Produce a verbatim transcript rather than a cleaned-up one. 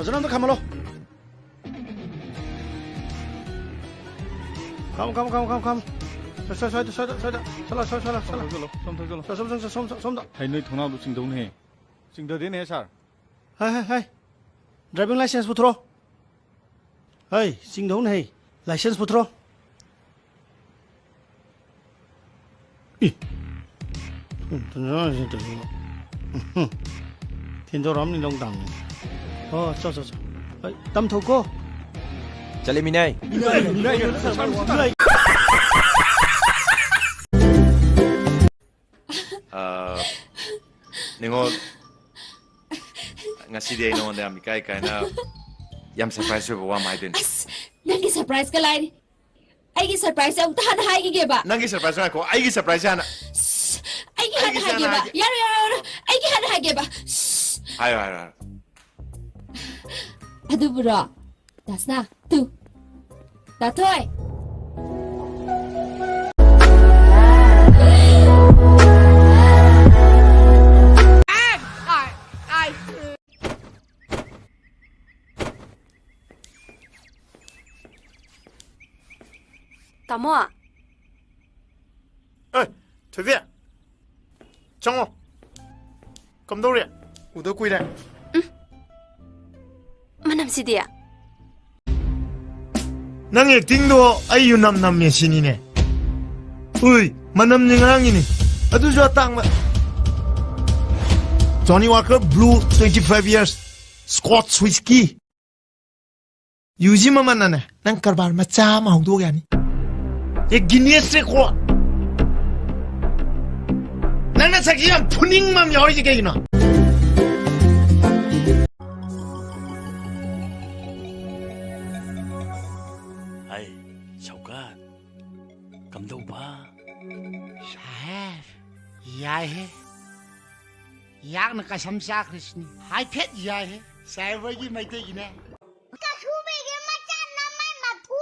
ꯐꯖꯅ ꯑꯝꯇ ꯈꯥꯝꯃꯜꯂꯣ꯫ ꯈꯥꯝꯃꯨ, ꯈꯥꯝꯃꯨ, ꯈꯥꯝꯃꯨ, ꯈꯥꯝꯃꯨ, ꯈꯥꯝꯃꯨ꯫ ꯁ꯭ꯋꯥꯏ, ꯁ꯭ꯋꯥꯏꯗ, ꯁ꯭ꯋꯥꯏꯗ, ꯁ꯭ꯋꯥꯏꯗ꯫ ꯆꯠꯂꯣ, ꯁ꯭ꯋꯥꯏ, ꯁ꯭ꯋꯥꯏ, ꯁ꯭ꯋꯥꯏ, ꯁ꯭ꯋꯥꯏ꯫ ꯁꯣꯝ ꯊꯧꯖꯜꯂꯣ, ꯁꯣꯝ ꯊꯧꯖꯜꯂꯣ꯫ ꯁꯣꯝ, ꯁꯣꯝ, ꯁꯣꯝ, ꯁꯣꯝ, ꯁꯣꯝꯗ꯫ ꯍꯩ, ꯅꯣꯏ ꯊꯣꯡꯅꯥꯎꯗꯣ ꯆꯤꯡꯗꯧꯅꯦꯍꯦ꯫ ꯆꯤꯡꯗꯗꯦꯅꯦ, ꯁꯥꯔ꯫ ꯍꯥꯏ, ꯍꯥꯏ, ꯍꯥꯏ꯫ Driving licence ꯄꯨꯊꯣꯔꯛꯑꯣ꯫ ꯍꯩ, ꯆꯤꯡꯗꯧꯅꯦ ꯍꯩ꯫ ꯂꯥꯏꯁꯦꯟꯁ ꯄꯨꯊꯣꯔꯛꯑꯣ꯫ ꯏ꯫ ꯊꯤꯟꯗꯣꯔꯛꯑꯝꯅꯤ ꯂꯧ ꯇꯥꯝꯅꯤ꯫ ꯑꯣ, ꯆꯣ, ꯆꯣ, ꯆꯣ꯫ ꯍꯩ, ꯇꯝꯊꯧꯀꯣ꯫ ꯆꯠꯂꯦ, ꯃꯤꯅꯥꯏ꯫ ꯑ, ꯅꯤꯉꯣꯜ, ꯉꯁꯤꯗꯤ ꯑꯩ ꯅꯉꯣꯟꯗ ꯌꯥꯝ ꯏꯀꯥꯏ ꯀꯥꯏꯅ ꯌꯥꯝ ꯁꯔꯄ꯭ꯔꯥꯏꯖ ꯑꯣꯏꯕ ꯋꯥ ꯑꯃ ꯍꯥꯏꯗꯣꯏꯅꯦ꯫ ꯑꯁ, ꯅꯪꯒꯤ ꯁꯔꯄ꯭ꯔꯥꯏꯖꯀ ꯂꯥꯏꯔꯤ꯫ ꯑꯩꯒꯤ ꯁꯔꯄ꯭ꯔꯥꯏꯖꯁꯦ ꯑꯃꯨꯛꯇ ꯍꯥꯟꯅ ꯍꯥꯏꯈꯤꯒꯦꯕ꯫ ꯅꯪꯒꯤ ꯁꯔꯄ꯭ꯔꯥꯏꯖ ꯉꯥꯏꯈꯣ, ꯑꯩꯒꯤ ꯁꯔꯄ꯭ꯔꯥꯏꯖ ꯍꯥꯟꯅ꯫ ꯁꯁ, ꯑꯩꯒꯤ ꯍꯥꯟꯅ ꯑꯩꯒꯤꯁꯦ ꯍꯥꯟꯅ ꯍꯥꯏꯒꯦꯕ꯫ ꯍꯥꯏꯒꯦ꯫ ꯌꯥꯔꯣꯏ, ꯌꯥꯔꯣꯏ, ꯌꯥꯔꯣꯏ, ꯌꯥꯔꯣꯏ꯫ ꯑꯩꯒꯤ ꯍꯥꯟꯅ ꯍꯥꯏꯒꯦꯕ꯫ ꯁꯁ꯫ ꯍꯥꯏꯌꯣ, ꯍꯥꯏꯌꯣ, ꯍꯥꯏꯌꯣ꯫ ꯑꯗꯨꯕꯨꯔꯣ, ꯗꯥꯁꯅꯥ, ꯇꯨ꯫ ꯗꯥꯊꯣꯏ꯫ ꯇꯥꯃꯣ꯫ ꯑꯦ, ꯊꯣꯏꯕꯤ, ꯆꯪꯉꯣ꯫ ꯀꯝꯗꯧꯔꯤ? ꯎꯗ ꯀꯨꯏꯔꯦ꯫ ꯃꯅꯝꯁꯤꯗꯤ꯫ ꯅꯪ ꯑꯦꯛꯇꯤꯡꯗꯣ ꯑꯩ ꯌꯨꯅꯝ ꯅꯝꯃꯦ ꯁꯤꯅꯤꯅꯦ꯫ ꯎꯏ, ꯃꯅꯝꯅꯤ ꯉꯔꯥꯡꯒꯤꯅꯤ꯫ ꯑꯗꯨꯁꯨ ꯑꯇꯥꯡꯕ꯫ Johnnie Walker Blue twenty five years Scotch Whisky꯫ UG ꯃꯃꯜꯅꯅꯦ, ꯅꯪ ꯀꯔꯕꯥꯔ ꯃꯆꯥ ꯑꯃ ꯍꯧꯗꯣꯛ ꯌꯥꯅꯤ꯫ ꯑꯦ, ꯒꯤꯅꯦꯁ ꯔꯦꯀꯣꯔꯗ꯫ ꯅꯪ ꯅꯁꯛꯁꯤ ꯌꯥꯝ ꯐꯨꯅꯤꯡꯕ ꯑꯃ ꯌꯥꯎꯔꯤꯁꯦ ꯀꯩꯒꯤꯅꯣ? ꯍꯥꯏ, ꯁꯧꯀꯠ, ꯀꯝꯗꯧꯕ? ꯁꯥꯍꯦꯕ, ꯌꯥꯏꯍꯦ꯫ ꯌꯥꯛꯅ ꯀꯁꯝ ꯆꯥꯈ꯭ꯔꯤꯁꯤꯅꯤ꯫ ꯍꯥꯏꯐꯦꯠ ꯌꯥꯏꯍꯦ꯫ ꯁꯥꯍꯦꯕ ꯍꯣꯏꯒꯤ ꯃꯩꯇꯩꯒꯤꯅꯦ꯫ ꯀꯁꯨꯕꯤꯒꯤ ꯃꯆꯥ ꯅꯃꯥꯏ ꯃꯊꯨ꯫